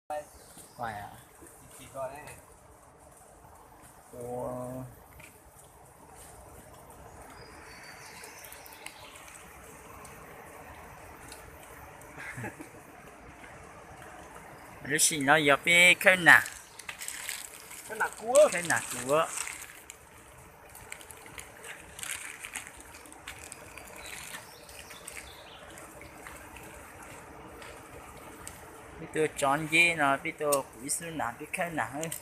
Lub sij no yog peb khawb nas, khawb nas kuv. Peb tuaj tso nceb no, peb tuaj kuv ib xub nas, peb khawb nas.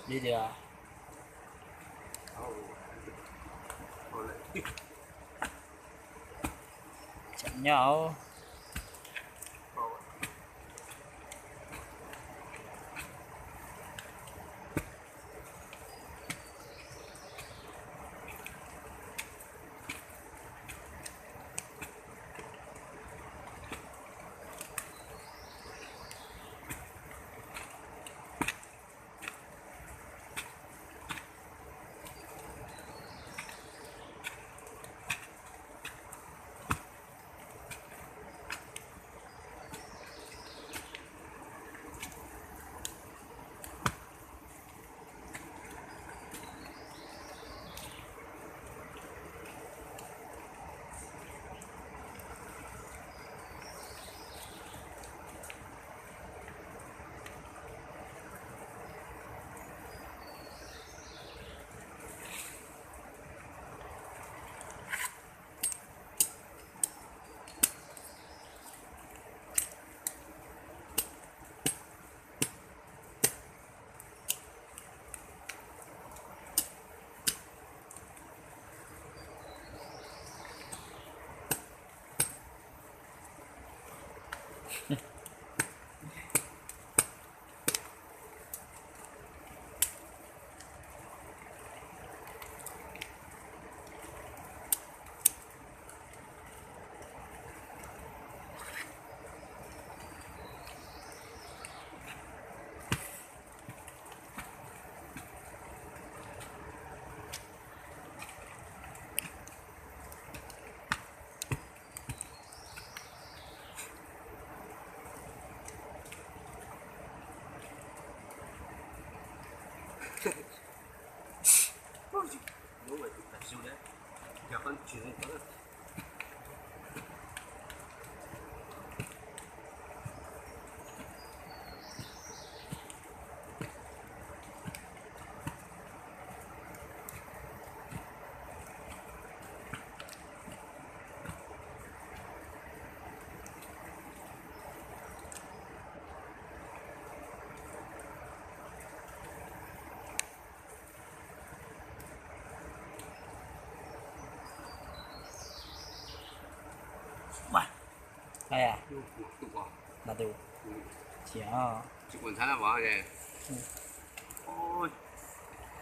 Li tias nyob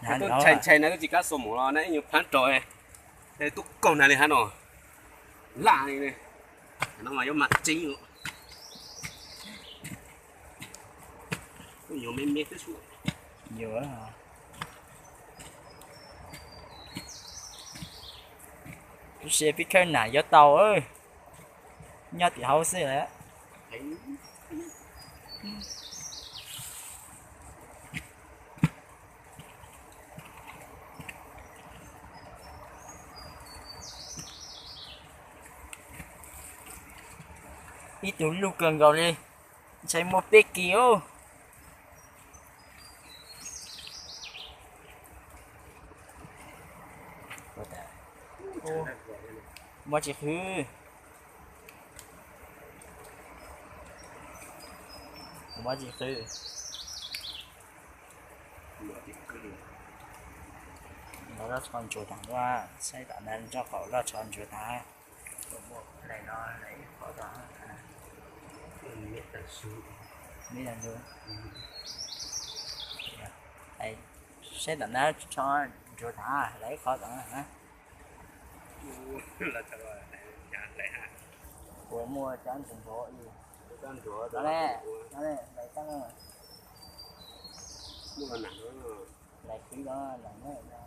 Ntshai ntshai na, tub tsis kab xua mus los na ib nyuag phab rau, tub kaug na li hab no, laj li no mas yuav mas tseeb. Kuj yuav me me xwb. Yuav. Lub sij peb khawb nas yuav tau, nyob tim hauv xwb lawm. Ib tug lug kawg nkaus li. Ntshai muaj peb kis os. Muab tsis qhwv. Muab tsis qhwv. Loj tshov ntsuav tag, saib tom ntawd nrog qaum loj tshov ntsuav tag. Mus lawm no lawm ib qhov tom, saib tom ntawd tshov ntsuav tag lawm ib qhov tom. Puas muaj cov ntsuav ntsuav li? Lawm, lawm, lawm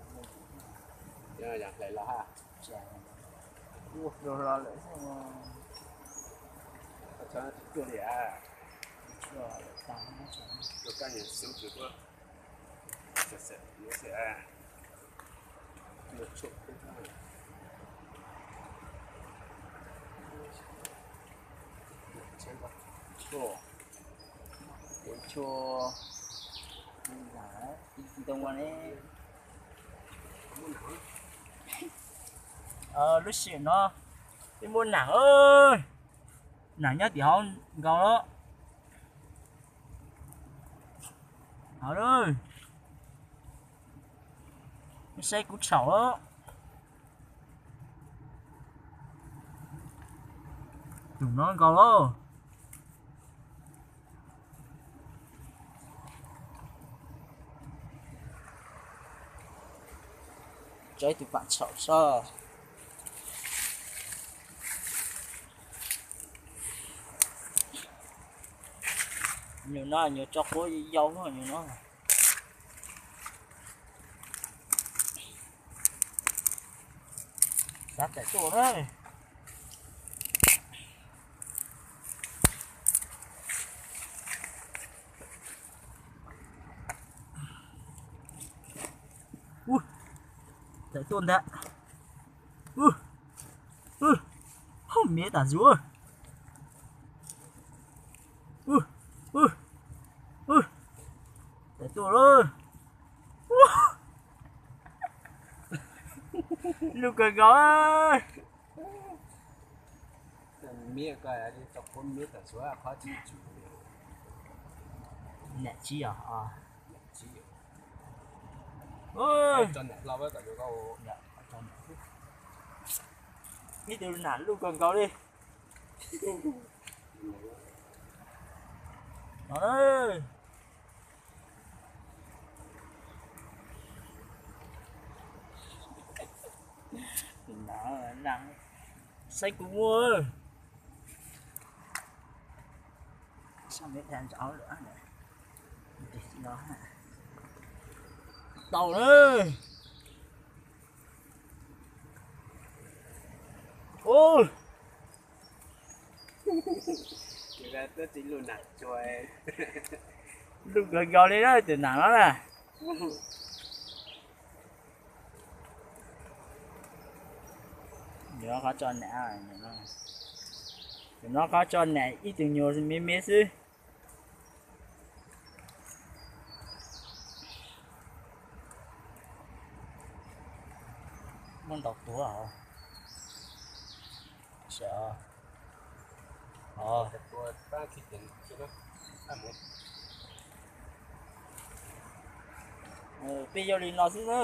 qhwv los lawm, lawm los lawm xwb. Tshuaj, tshuaj, ntoo ne. Lub sij hawm no peb muaj nam, nam nyob tim hauv nkaus lawm. Hauv, saib kuv txhaum lawm. Tus no nkaus lawm. Tso ib tug pam txhaum soj. Nyuag no nyuag tso quav yau no nyuag no. Xav tawm tuaj na. Tawm tuaj ntag. Ub, ub, miv tas zuj. Ub, ub, ub, tawm tuaj lawm. Lub kawg nkaus. Miv ko tau qhuav miv tawm suav qhov tsis tsum. Nam tsib os. Ib tug nam lub kawg nkaus li. No, saib kuv muaj. Tau na. Ub, lub kawg nkaus li na tus nam no na. Tus no qhov tso nam, tus no qhov tso nam ib tug nyuag me me xwb. Muab ntaus tuag os. Peb yog li no xwb na.